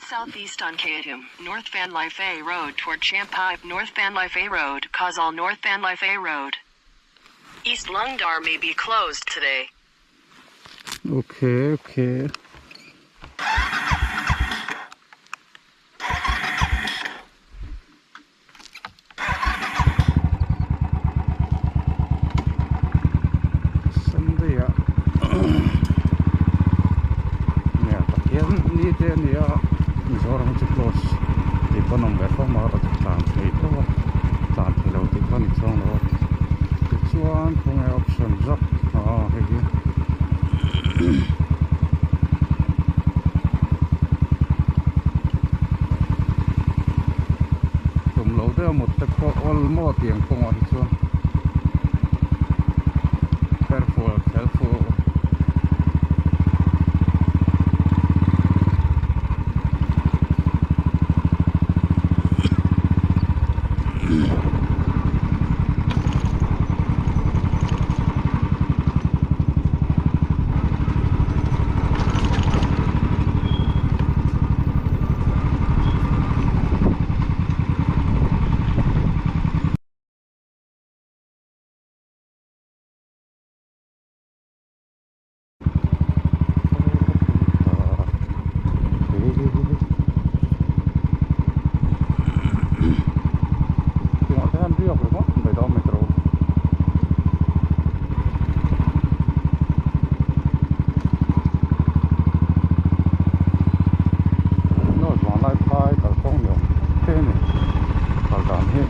Head southeast on Keitum, North Vanlaiphei Road toward Champhai, North Vanlaiphei Road, Khawzawl North Vanlaiphei Road. East Lungdar may be closed today. Okay, okay. Sunday ah nia Pathian ni te a ni a Mizoram chu close tih pawn awm ve fo mai a tlan thei tho a tlan thei lo tih pawh a ni chuang lo a tichuan khawnge option zawk aw hei hi. Tum lo deuh a mut te pawh awl maw tiang kawngah hi chuan careful careful. Tihah te hian riak ringawt mai dawn mai tawh. North Vanlai phai kalkawng ni awm te a ni kal dan hi.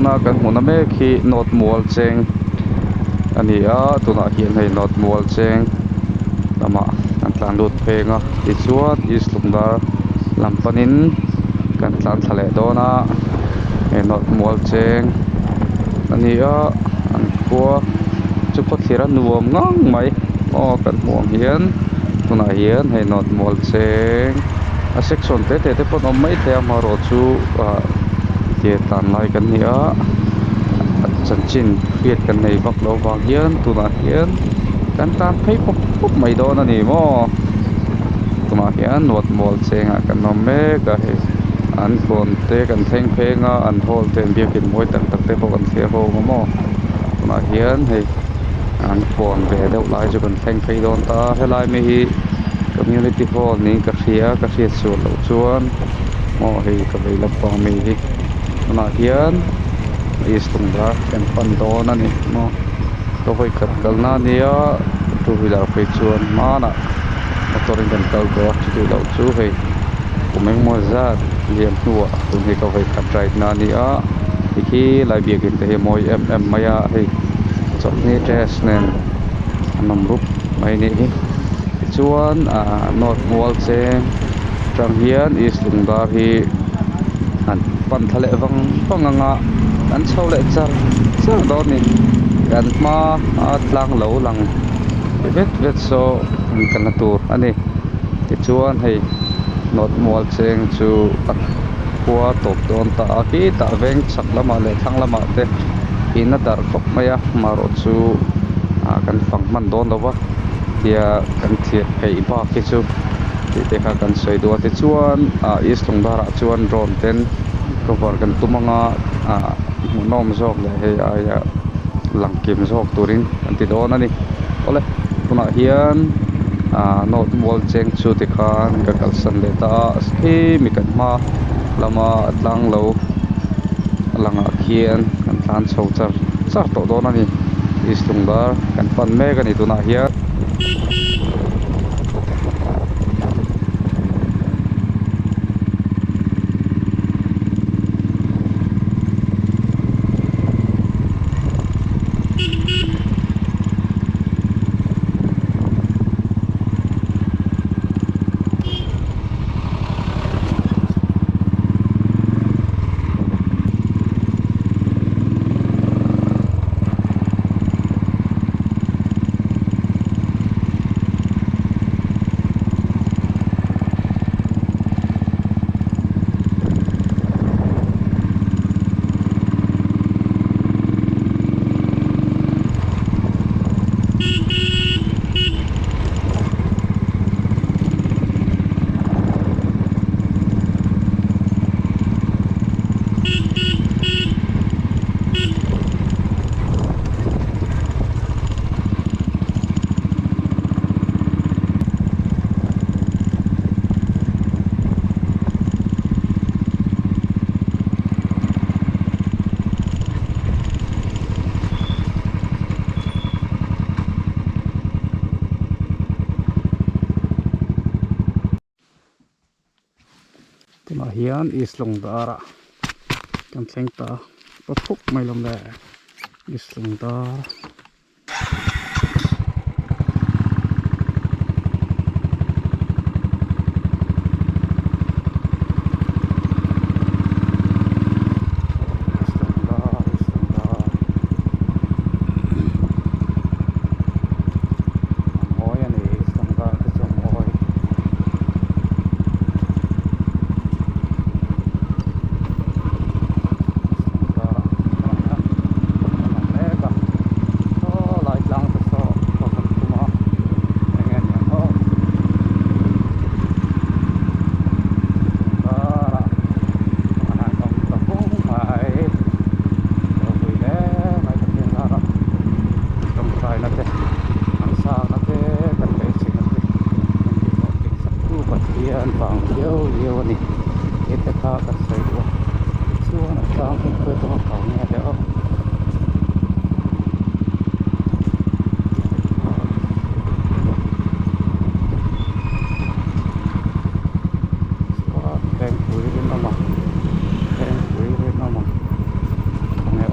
Tuna kan hmuhna mek hi North Mualcheng a ni a, tunah hian hei North Mualcheng lamah kan tlan lut pheng a, tichuan East Lungdar lam panin kan tlan thla leh dawn a, hei North Mualcheng a ni a, an khua chu khawthlir a nuam ngang mai aw kan hmuh ang hian tunah hian hei North Mualcheng a section te te te pawh an awm maithei a amaherawhchu ah ke tlan lai kan ni a a chanchin hriat kan nei vak loh avang hian tunah hian kan tlan phei pawp pawp mai dawn a ni maw tunah hian nuat mual chengah kan awm mek a hei an kawn te kan thleng pheng a an hall te an biakin mawi tak tak te pawh kan thlir ho ang maw tunah hian hei an kawn ve deuh lai chu kan thleng phei dawn ta a helai mi hi community hall niin ka hria ka hriat sual loh chuan maw hei ka vei lampang mi hi tunah hian east lungdar kan pan dawn a ni maw ka vawikhat kalna a nia two wheeler phei chuan hmanah motor in kan kal tawh a chutih loh chu hei kum engemaw zat liam hnuah tun hi ka vawikhat ride na a ni a tikhi lai biakin te hi a mawi em em mai a hei chawlhni dress nen an awm rup mai a nih hi tichuan ahh north mual cheng atang hian east lungdar hi an pan thla leh vang vang ang a an chho leh char char dawn a ni kan hma a tlang lo lang vet vet saw an kalna tur a ni tichuan hei north mual cheng chu a khua tawp dawn ta a khitah veng chhak lamah leh thlang lamah te in a darh khawp mai a marawh chu ah kan fang hman dawn lo va tia kan thlir theih bak hi chu tih te kha kan sawi duh a tichuan ah east lungdar ah chuan drone ten cover kan tum anga ah hmuhnawm zawk leh hei aia lang kim zawk turin kan ti dawn a ni awle tunah hian ah north mual cheng chu tikhan ka kalsan leh ta a khi mi kan hma lama tlang lo langah khian kan tlan chho char char tawh dawn a ni east lungdar kan pan mek a ni tunah hian. Tunah hian East Lungdar ah kan thleng ta a pa phuk mai lo le East Lungdar. East Lungdar East Lungdar a mawi a ni East Lungdar te chu a mawi. Pathian vang viau viau a ni he te kha kan sawi duh a tichuan a tlang hi khawi atanga kau nge le aw. Chuan Vengpui rinawma Vengpui rinawma khawnge.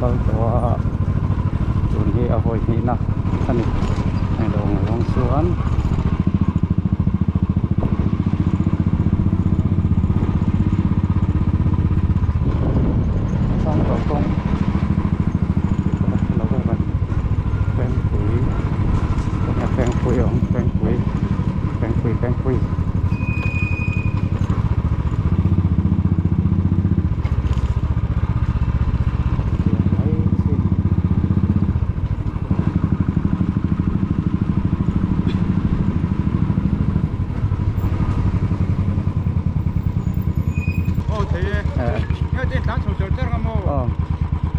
kal tawh a tun hi a vawi hnihna a ni hei lawng zawng chuan. Pengpui a awm Pengpui Pengpui Pengpui. Aw thei e. Hei te tlan chho char char ang maw?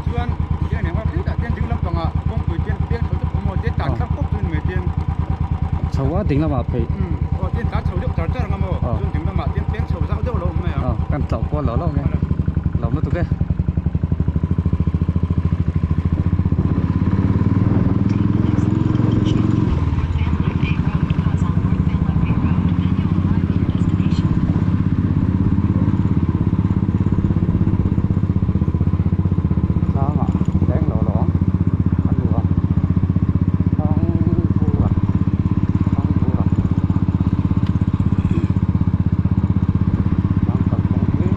Chuan tiang nen khan khitah tian ding lampangah kawngpui tian piang chho deuh awm maw? Tian tlan tlang pawp chu ni mai tian. Chho a ding lamah phei. Aw tian tlan chho deuh char char ang maw? Chuan ding lamah tian piang chho zauh deuh lo awm mai ang. Aw kan tlauh kual lo lo nge. Lo lutuk e. Tlangah leng lo lo ang a nuam thang bur a thang bur a tlang kalkawng hi.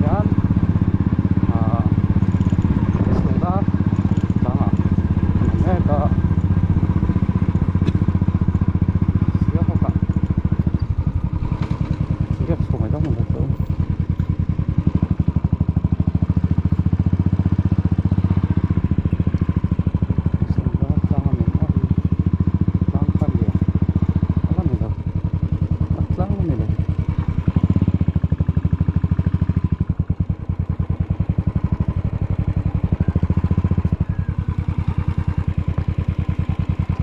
Hian ah chhunga tlangah an awm mek a sialhawk ah riak chho mai dawn ang chu. Chhunga tlang a ni maw hi tlang kha a ni a a la ni lo a tlang a ni lo.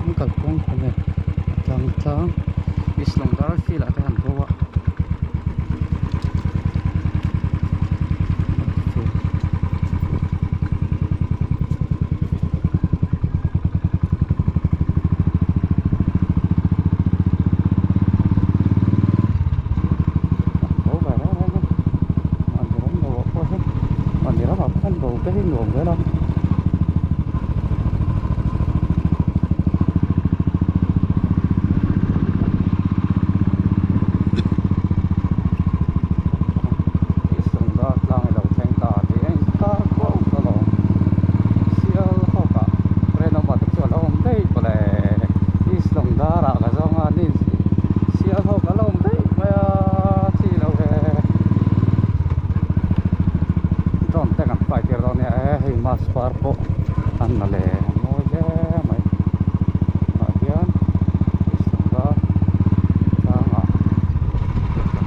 An kalkawng kawng e a tlang tlang East Longdar field ah te han bo a. Bo ve reng reng a mahni ram lo ah pawh hian mahni ramah pawh hian bo te hi nuam zel a. Tlang i lo thleng ta tih a inkar kuau ta lo Sialhawk ah Renawma te chu a lo awm daih pawh le East Lawngdar ah ka zawng a ni Sialhawk a lo awm daih mai a chi lo ve Drone te kan fly tir dawn nia e hei mask var pawh an la leh a mawi hle mai tunah hian East Lawngdar tlang ah kan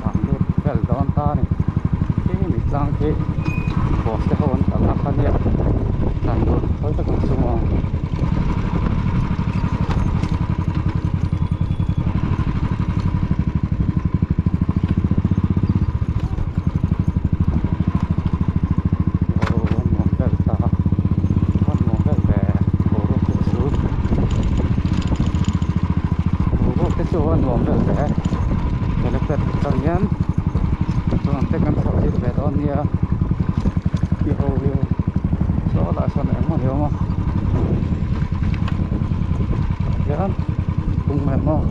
Tlang lut vel dawn ta a ni khi mi tlang khi post te ho an kalna kha nia tlan lut thawi tak ang chu maw. Aw a nuam vel ta a nuam vel ve boruak te chu boruak te chu a nuam vel ve. Helipad atang hian chuan te kan chhoh tir ve dawn nia i ho hi saw lah sawn engmaw ni awm a tah hian kung mai maw.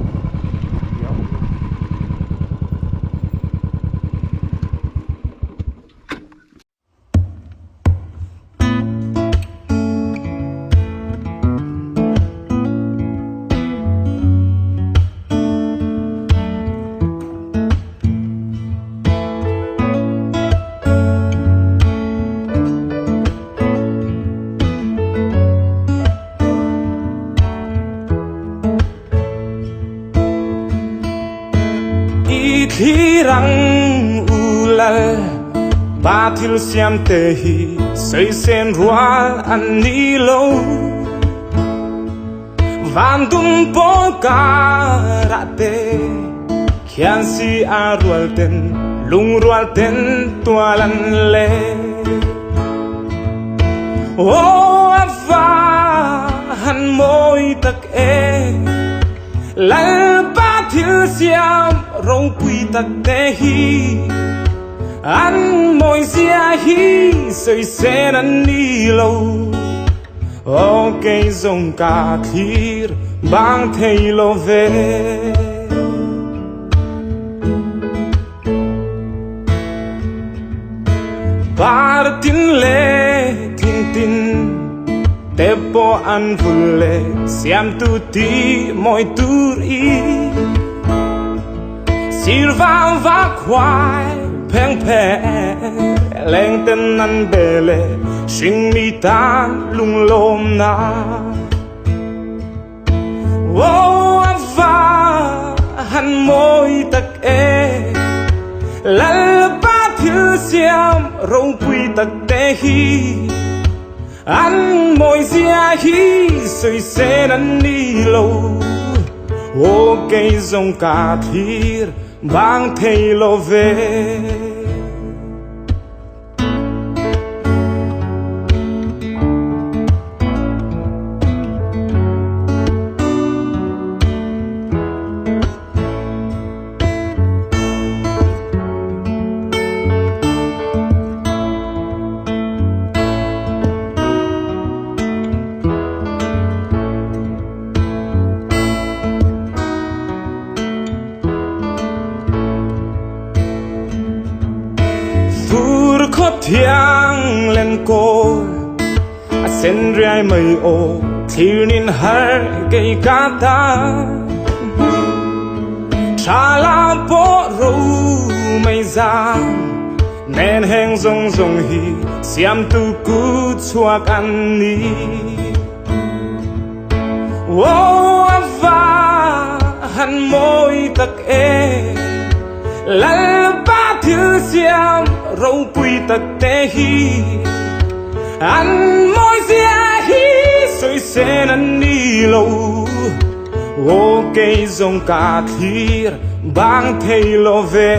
I thlir ang u lal pa thil siam te hi sawi sen rual an ni lo van dum pawl karah te. Thian si a rual ten lungrual ten tual an leng. Aw a va han mawi tak e, Lalpa thil siam ropui tak te hi, an mawi zia hi sawi sen an ni lo. Aw kei zawng ka thlir bang thei lo ve. Par tin leh thing tin te pawh an vul leh siamtu ti mawi tur i sir vang vak huai pheng pheng leng ten an be leh hring mi tan lunglawmna. Aw a va han mawi tak e, Lalpa thil siam ropui tak te hi, an mawi zia hi sawi sen an ni lo. Aw kei zawng ka thlir bang thei lo ve. Fur khaw thiang len kawl a sen riai mai aw thlir nin har kei ka ta Tha la pawh ro mai zam nen heng zawng zawng hi siamtu kut chhuak an ni. Aw a va han mawi tak e, Lalpa thil siam ropui tak te hi, an mawi zia hi sawi sen an ni lo. Aw kei zawng ka thlir bang thei lo ve.